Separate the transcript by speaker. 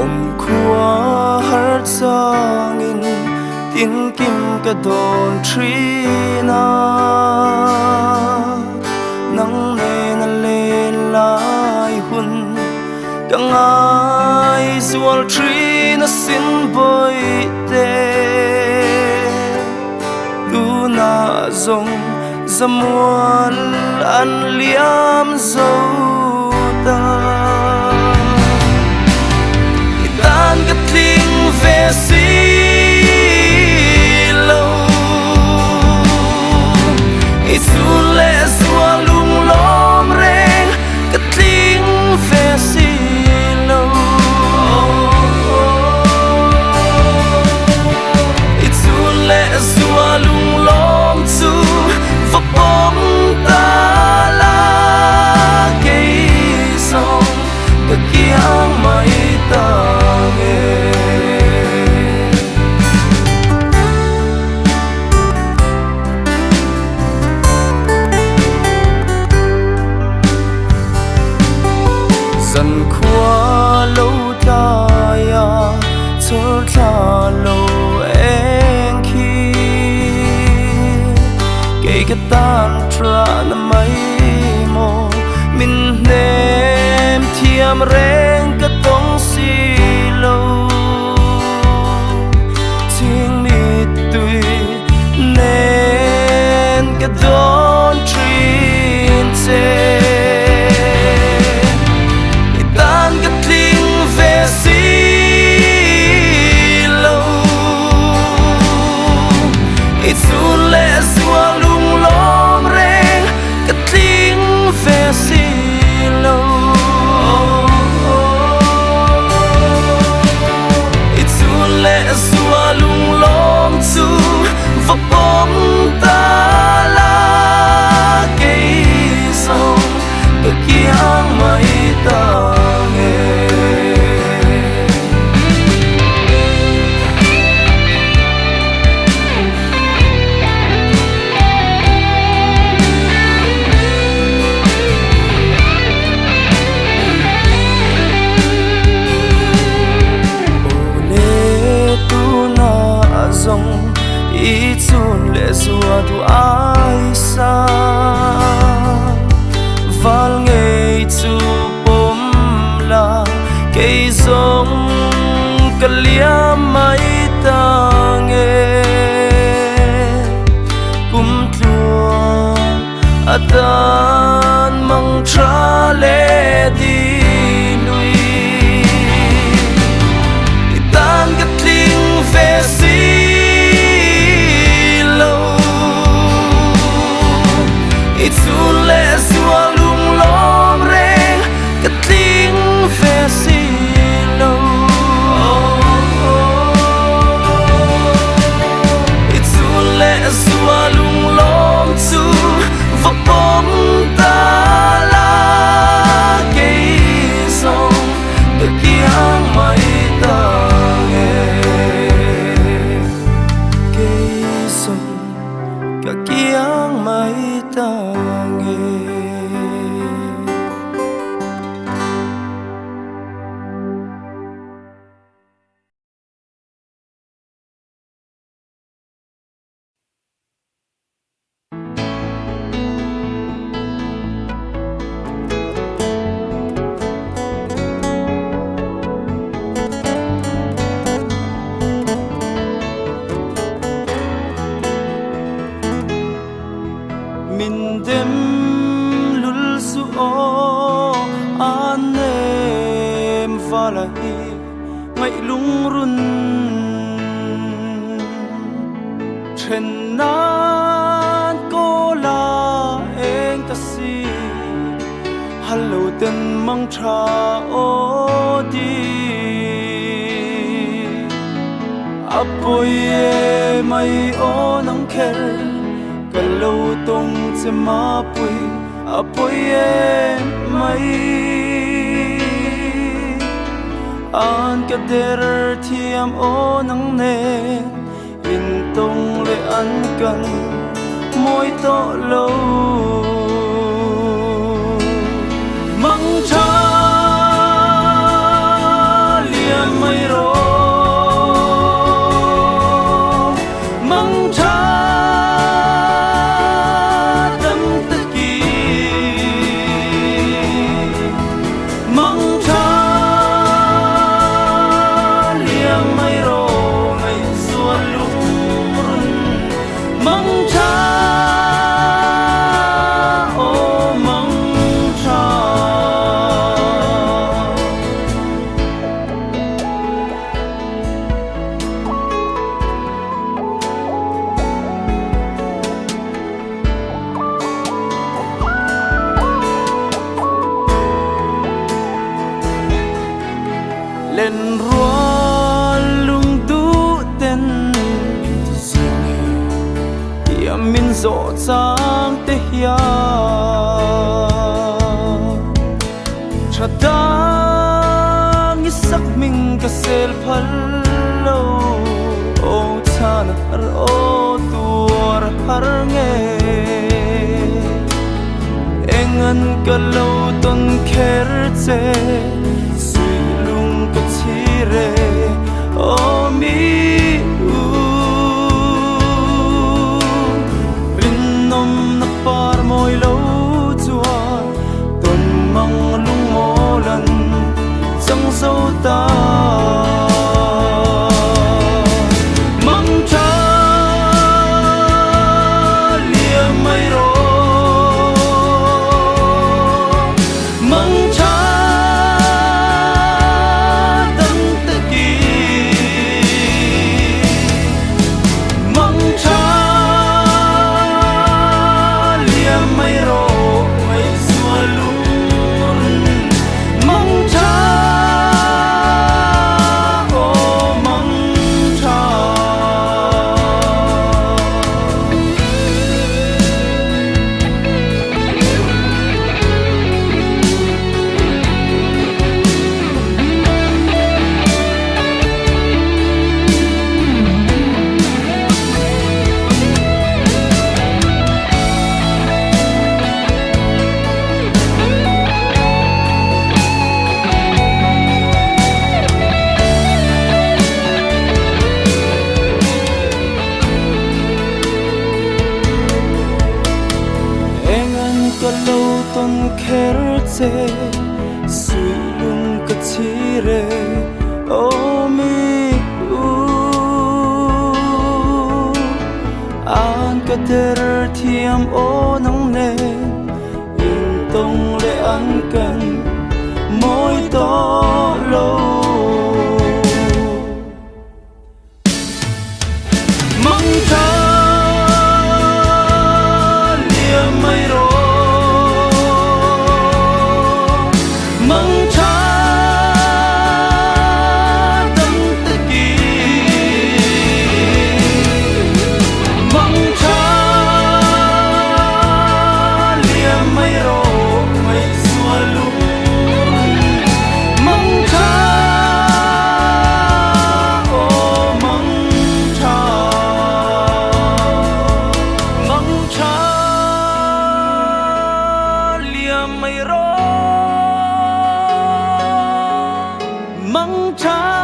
Speaker 1: Awm khua har changin tinkim ka dawn thin a, nang nena len lai hun ka ngai zual thin asin bawihte. Tunah zawng zamual an liam zo ta. I tan ka tling ve si lo. I chhun leh zua lung lawm reng ka tling ve si lo. I chhun leh zua lung lawm chu va pawm ta la, kei zawng ka kiang mai ta nge. Zankhua lo tlai a chhawr thla lo eng khi, kei ka tan tha na mai maw min hnem thiam reng ka tawng si lo. Chhing mittui nen ka dawn thin che. I tan ka tling ve si lo. I chhun leh zua lung lawm reng ka tling ve si lo. I chhun leh zua lung lawm chu va pawm ta la, kei zawng ka kiang mai ta nge. Awle tuna zawng i chhun leh zua duh ai sang, val ngei chu pawm la, kei zawng ka liam mai ta nge. Kum tluang a tan mang tha leh di lui, i tan ka tling ve si lo. I chhun leh zua lung lawm reng ka tling ve si lo. I chhun leh zua lung lawm chu va pawm ta la, kei zawng ka kiang mai ta nge. Kei zawng ka kiang mai ta nge. Min dem lul su aw an nem vala hi ngaih lungrun then nan kaw la eng ta si hal lo ten mang tha aw di a pawi e mai aw nang kher ka lo tawng che mapui a pawi e mai an ka der thiam aw nang nen in tawng leh an kan mawi tawh lo. Mang tha liam. Len rual lungduh ten ti ziang e tia min zawh chang te hian tha dang i sak hming ka sel phal lo aw chhan har aw tuar har nge eng an ka lo tawn kher che suih lung ka chhir e aw mi u rinawmna par mawi lo chuan tawn mang lungmawl an chang zo ta. Mang tha liam mai rawh Mang tha dam takin Mang tha liam mai rawh ngaihzual lun Mang tha aw mang tha. Engan ka lo tawn kher che suih lung ka chhir e aw mi u an ka der thiam aw nang nen in tawng leh an kan mawi tawh lo. Mang tha liam mai rawh Mang tha dam takin Mang tha liam mai rawh ngaihzual lung Mang tha aw mang tha Mang tha liam mai rawh Mang tha.